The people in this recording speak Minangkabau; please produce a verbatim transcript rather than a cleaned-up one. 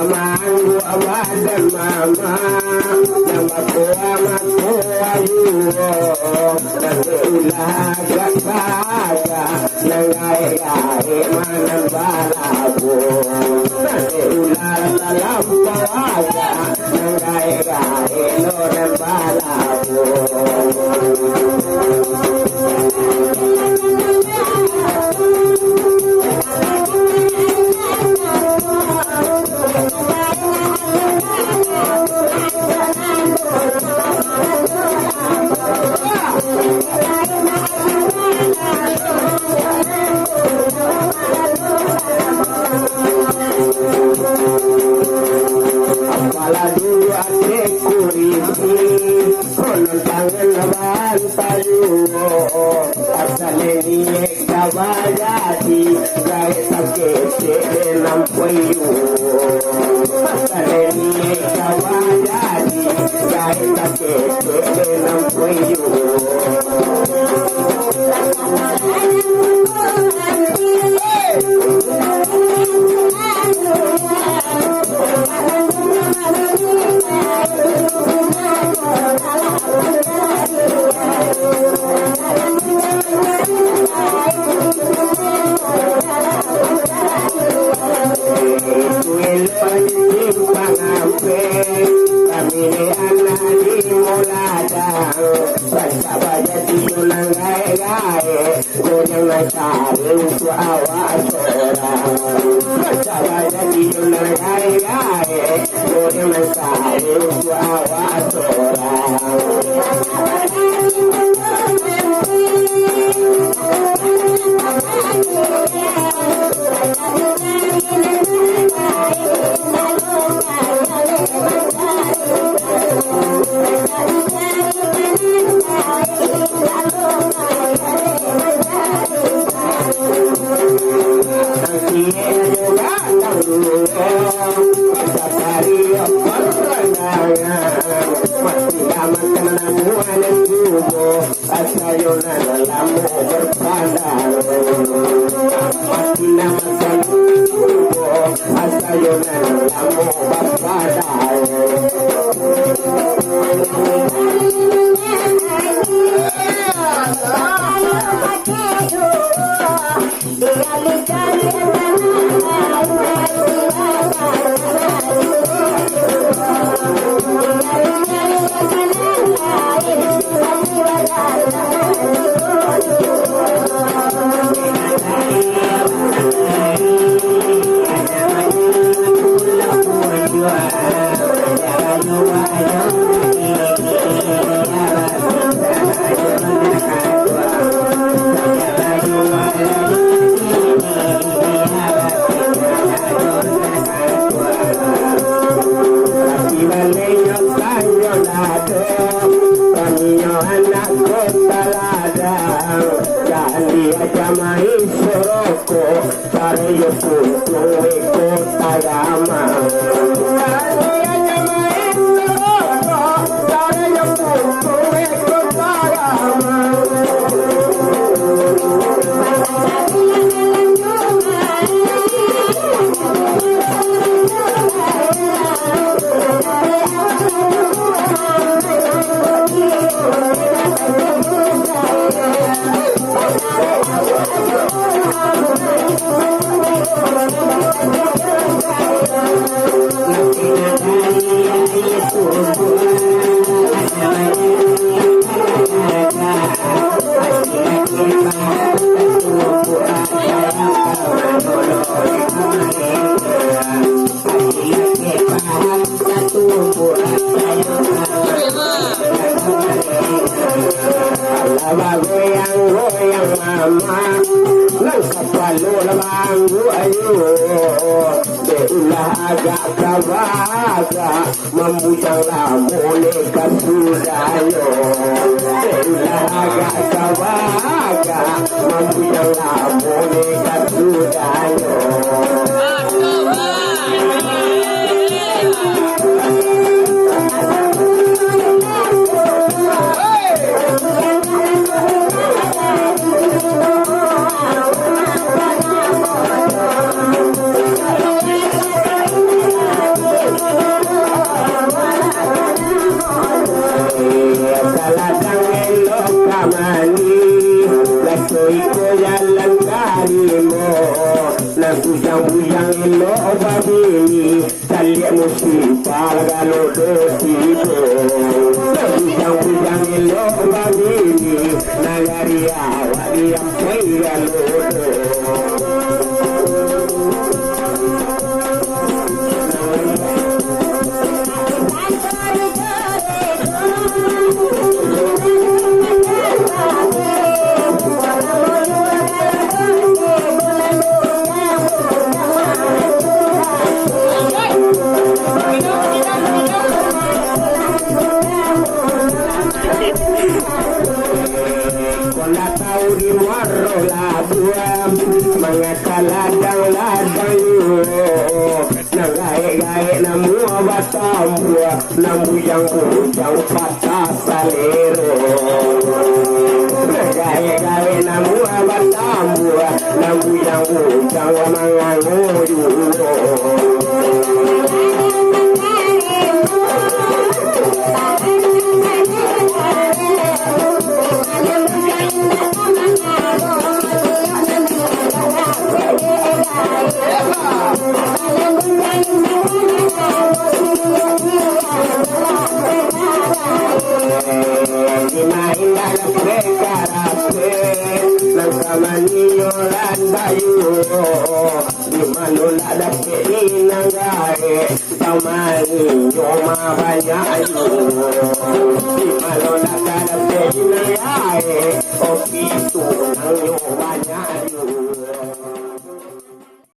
Manggu badan mama, nan bakuah-makuah juo, nan ulah agak tagak, nan gaek-gaek manambah labuah, nan ulah talampau agak, nan gaek-gaek lo nan balabuah. Apalah dulu ate kurisi, konon tangan bantayu. Asa niniak ka bajadi, gaek saketek den ampuai juo. Asa niniak ka bajadi, gaek saketek den ampuai juo. Kami ni anak di Muladang, rancak bajadi jo nan gaek-gaek. Goyang nan sarik untuak awak sorang. Rancak bajadi jo nan gaek-gaek. Goyang nan sarik untuak awak sorang. Asa yo nan lamo bapandai. Mati nan masan tubuah, asa yo nan lamo bapandai. Tapi balenyo sanyo nado, kaminyo anak kota ladang, jadi aja main soroko, caro yo puntung iko tagama. Jadi aja main soroko, caro yo puntung iko tagama. Bagoyang-goyang mama, nan sapalo lah banggu ayo. Dek ulah agak ka bagak, mambujang lamo ne ka sudahnyo. Dek ulah agak ka bagak, mambujang lamo ne ka sudahnyo. Bujang-bujang elok babini, caliak musibah galo do tibo. Bujang-bujang elok babini, nagari awak diampoi galo do. Kau ndak tahu di muaro labuah, mangaka ladang-ladang yo. Nan gaek-gaek namuah batambuah, nan bujang-bujang patah salero. Nan gaek-gaek namuah batambuah, nan bujang-bujang mangango juo. Indak-indak lapeh karapeh, nan ka maniyo randayo. Di mano nak dapek inang gaek, ka maniyo mah banyak ayo. Di mano nak ka dapek inang gaek, oh, itu nangnyo banyak ayo.